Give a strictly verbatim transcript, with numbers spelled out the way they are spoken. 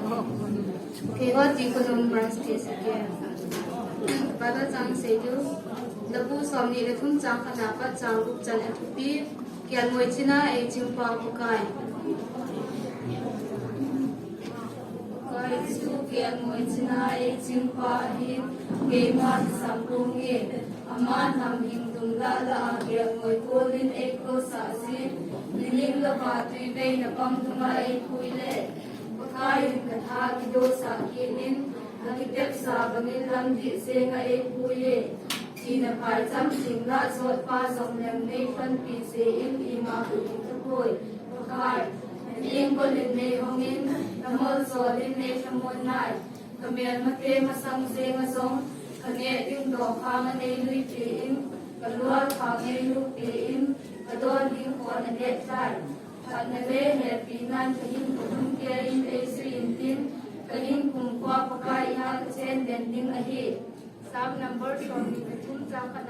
Keiho Deacon Umbrance T S K. Bible chang sei diu. Labu somni le thum chang khat na pat chang gup chan a thupi. Kelngoi china eichingpa Pakai. Pakai chu kelngoi china eichingpa ahin, keima kisam ponge. Aman hamhing dum lah lah a kelngoi kolin eikosah jin, nilim lova tuivei napam dunga eipui le. Pakai in katha kidosah kit in, akitepsa bangin lamdih jenga eipui e. Thina phaicham jing lah jotpa jong nang neipanpi jeh in ima kahi tapoi. Pakai, na engkol in neihongin, na moljol in neilhamon nai. Kamelmate masang jenga jong, kaneh ding dongkhanga neiluipi in, kalual khang neilupi in, kadon ding khon adet tai. Phatna le hepinan kahinkho lhumkeiyin eijui intin, kahin kumkhoa Pakai inga kachen den ding ahi. Psalm number somni le thum chang khat